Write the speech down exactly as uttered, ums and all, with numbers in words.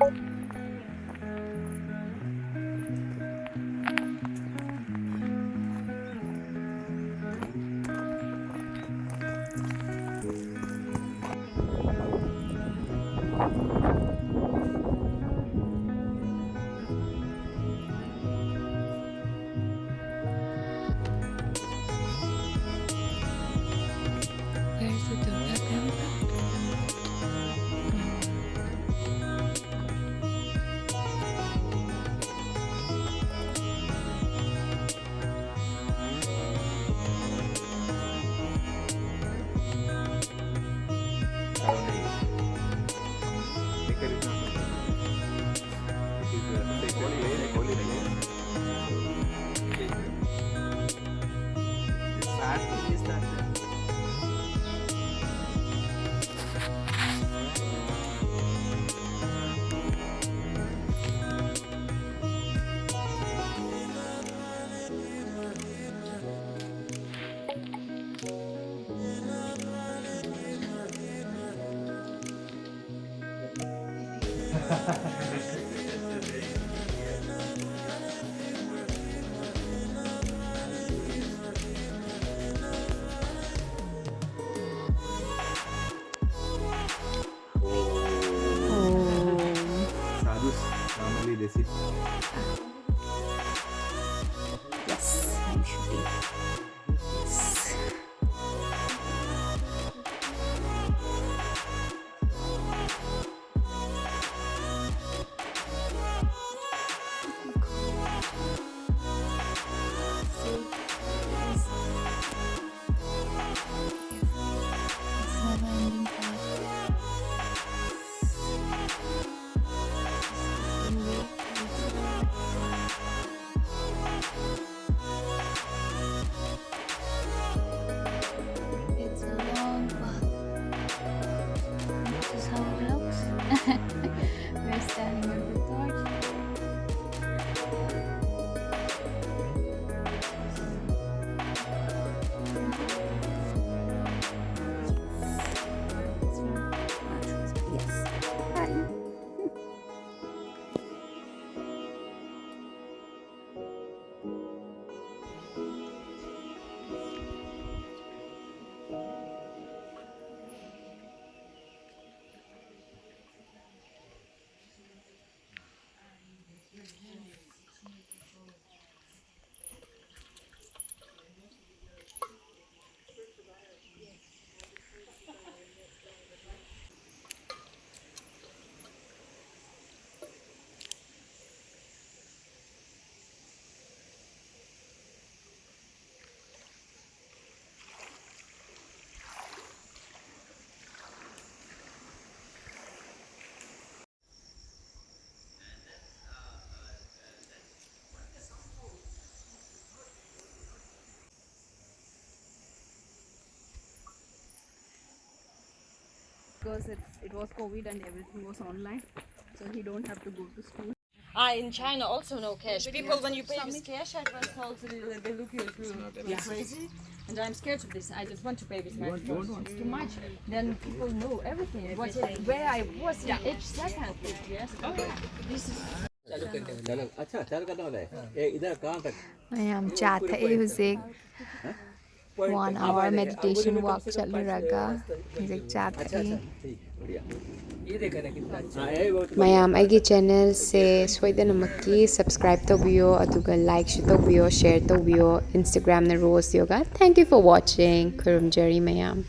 Where's the Durga temple? Sadhus, normally they sit. Yes, I'm shooting. Yes. Because it, it was COVID and everything was online, so he don't have to go to school. Ah, in China also no cash. People, when you pay with cash, at first also they, they look you through. You're crazy. And I'm scared of this. I just want to pay with my phone. It's too much. Then people know everything. What, where I was in each second. Yes. This is अच्छा, चालू करने वाला है। ए, इधर कहाँ तक? ꯃꯌꯥꯝ ꯆꯥ ꯊꯛꯏ ꯍꯧꯖꯤꯛ꯫ One hour meditation walk ꯆꯠꯂꯨꯔꯒ ꯍꯧꯖꯤꯛ ꯆꯥ ꯊꯛꯏ꯫ ठीक, बढ़िया। ये देखा ना कितना अच्छा। ꯃꯌꯥꯝ ꯑꯩꯒꯤ ꯆꯦꯅꯦꯜꯁꯦ ꯁꯣꯏꯗꯅꯃꯛꯀꯤ subscribe ꯇꯧꯕꯤꯌꯣ, ꯑꯗꯨꯒ like ꯁꯨ ꯇꯧꯕꯤꯌꯣ, share ꯇꯧꯕꯤꯌꯣ꯫ Instagram ꯅ Rose Yoga. Thank you for watching. ꯈꯨꯔꯨꯝꯖꯔꯤ ꯃꯌꯥꯝ꯫